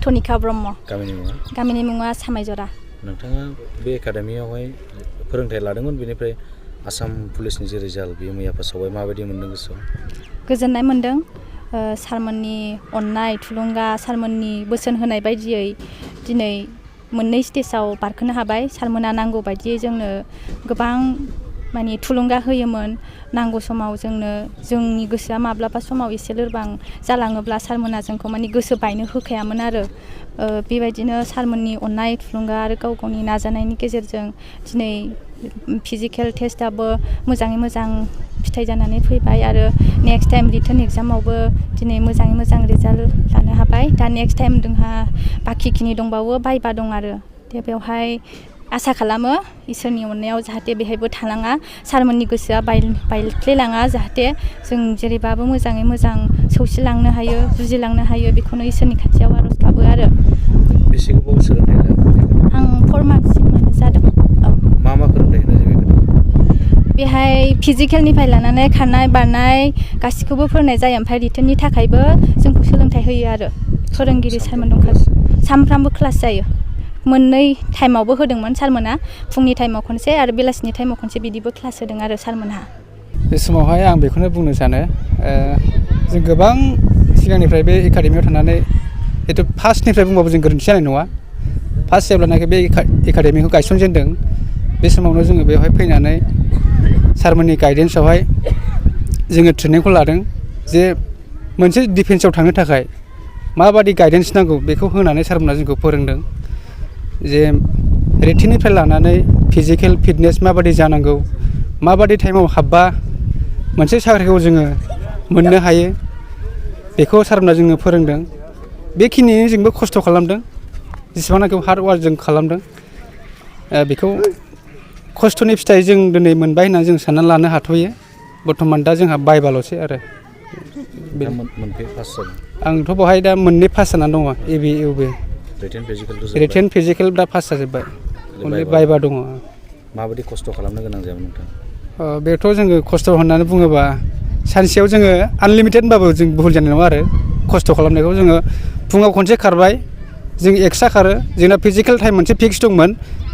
धनिका ब्रह्म गामिनि मुङा सामायजरा नोंथाङा बे एकाडेमियावहाय फोरोंथाइ लादोंमोन बेनिफ्राय आसाम पुलिसनि जे रिजाल्ट बेयो मैया फोसावबाय माबायदि मोनदों गोसोआव गोजोननाय मोनदों सारमोननि अननाय थुलुंगा सारमोननि बोसोन होनाय बायदियै दिनै मोननै स्टेजाव बारखोनो हाबाय सारमोना नांगौ बायदियै जोंनो गोबां माने थुलुंगा होयोमोन नांगौ समाव जोंनि गोसोआ माब्लाबा समाव एसे लोरबां जालाङोब्ला सारमोना जोंखौ माने गोसो बायनो होखायामोन आरो बेबायदिनो सारमोननि अननाय थुलुंगा आरो गाव गावनि नाजानायनि गेजेरजों दिनै फिजिकेल टेस्टआबो मोजाङै मोजां फिथाइ जानानै फैबाय आरो नेक्स्ट टाइम रिटन एग्जामावबो दिनै मोजाङै मोजां रिजाल्ट लानो हाबाय दा नेक्स्ट टाइम जोंहा बाखिखिनि दंबावो बाइबा दं आरो दा बेवहाय आसा खालामो इसोरनि अननायाव जाहाथे बेहायबो थालाङा सारमोननि गोसोआ बायफ्लेलाङा जाहाथे जों जेरैबाबो मोजाङै मोजां सौसिलांनो हायो जुजिलांनो हायो बेखौनो इसोरनि खाथियाव आरज गाबो आरो बेसे गोबाव सोलोंथाइ लादों आं 4 मान्थसिमानो जादों मा फोरोंथाइ होनाय जायो बेहाय फिजिकेलनिफ्राय लानानै खारनाय बारनाय गासिखौबो फोरोंनाय जायो ओमफ्राय रिटननि थाखायबो जोंखौ सोलोंथाइ होयो आरो फोरोंगिरि सारमोन दंखायो सानफ्रामबो क्लास जायो मोननै टाइमावबो होदोंमोन सारमोना फुंनि टाइमाव खनसे आरो बेलासिनि टाइमाव खनसे बिदिबो क्लास होदों आरो सारमोनहा बे समावहाय आं बेखौनो बुंनो सानो जों गोबां सिगांनिफ्राय बे एकाडेमियाव थानानै जितु फार्स्टनिफ्राय बुंबाबो जों गोरोन्थि जानाय नङा फार्स्ट जेब्लानाखि बे एकाडेमिखौ गायसनजेनदों बे समावनो जोङो बेवहाय फैनानै सारमोननि गाइडेन्सआवहाय जोङो ट्रेनिंखौ लादों जे मोनसे डिफेन्सआव थांनो थाखाय माबादि गाइडेन्स नांगौ बेखौ होनानै सारमोना जोंखौ फोरोंदों जे रिटेननिफ्राय लानानै फिजिकेल फिटनेस माबादि जानांगौ माबादि टाइमाव हाबबा मोनसे साख्रिखौ जोङो मोननो हायो बेखौ सारमोना जोङो फोरोंदों बेखिनियैनो जोंबो खस्थ' खालामदों जेसेबांनाखि हार्ड वार्क जों खालामदों बेखौ खस्थ'नि फिथाइ जों दिनै मोनबाय होननानै जों साननानै लानो हाथ'यो बर्थमान दा जोंहा बायबाल'सै आरो आंथ' बेवहाय दा मोननै पास जानानै दङ एबि इउबि रिटेन फिजिकेल दा पास जाजोब्बाय अनलि बायबा दङ माबायदि खस्थ' खालामनो गोनां जायोमोन नोंथां बेथ' जोङो खस्थ' होननानै बुङोबा सानसेयाव जोङो आनलिमिटेड होनबाबो जों भुल जानाय नङा आरो खस्थ' खालामनायखौ जोङो फुङाव खनसे खारबाय जों एक्सट्रा खारो जोंना फिजिकेल टाइम मोनसे फिक्स दंमोन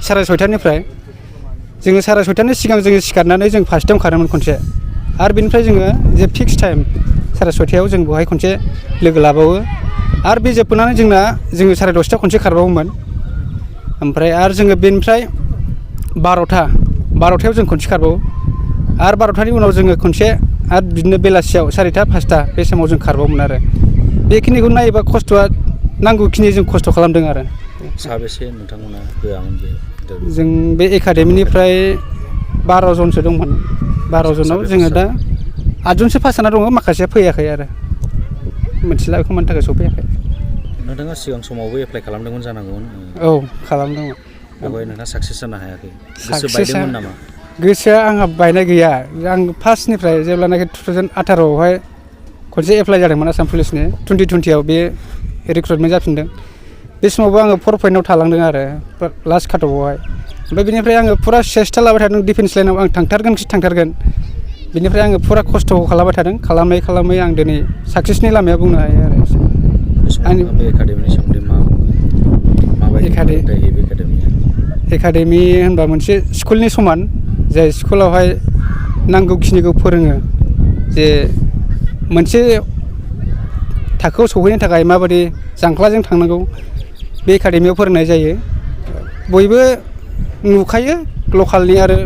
6:30निफ्राय जोङो 6:30नि सिगां जोङो सिखारनानै जों फार्स्टआव खारोमोन खनसे आरो बेनिफ्राय जोङो जे फिक्स टाइम 6:30आव जों बेवहाय खनसे लोगो लाबावो आरो बे जोबनानै जोङो 10:30 खनसे खारबावोमोन ओमफ्राय आरो जोङो बेनिफ्राय 12:00 जों खनसे खारबावो आरो 12:00नि उनाव जोङो खनसे आरो बिदिनो बेलासियाव 4:00 5:00 बे समाव जों खारबावोमोन आरो बेखिनिखौ नायोबा खस्थ'आ नांगौखिनि जों खस्थ' खालामदों आरो साबेसे नोंथांमोना होआमोन बे जों बे एकाडेमिनिफ्राय 12 जनसो दंमोन 12 जनाव जोङो दा 8 जनसो पास जाना दङ माखासेया फैयाखै आरो मोनथिला बेखौ मानि थाखाय सफैयाखै नोंथाङा सिगां समावबो एप्लाइ खालामदोंमोन जानांगौमोन औ खालामदोंमोन बेवहाय नोंथाङा साक्सेस जानो हायाखै गोसो बायदोंमोन नामा गोसोआ आंहा बायनाय गैया आं फार्स्टनिफ्राय जेब्लानाखि 2018आवहाय खनसे एप्लाइ जादोंमोन आसाम पुलिसनि 2020आव बे रिक्रुटमेन्ट जाफिनदों बे समावबो आङो 4 पइन्टआव थालांदों आरो लास्ट काटअफआवहाय ओमफ्राय बेनिफ्राय आङो फुरा सेस्था लाबाय थादों डिफेन्स लाइनाव आं थांथारगोन बेनिफ्राय आङो फुरा खस्थ' खालामबाय थादों खालामै आं दिनै साक्सेसनि लामायाव बुंनो हायो आरो आंनि बे एकाडेमिनि सोमोन्दै माबायदि एकाडेमि होनबा मोनसे स्कुलनि समान जाय स्कुलावहाय नांगौखिनिखौ फोरोङो जे मोनसे थाखोआव सौहैनो थाखाय माबायदि जांख्लाजों थांनांगौ बे एकाडेमियाव फोरोंनाय जायो बयबो नुखायो लकालनि आरो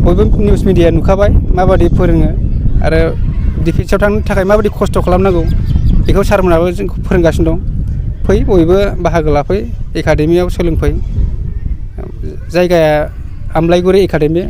बयबो निउस मिडिया नुखाबाय माबायदि फोरोङो आरो डिफेन्सआव थांनो थाखाय माबायदि खस्थ' खालामनांगौ बेखौ सारमोनाबो जोंखौ फोरोंगासिनो दं फै बयबो बाहागो लाफै एकाडेमियाव सोलोंफै जायगाया आमलायगुरि एकाडेमि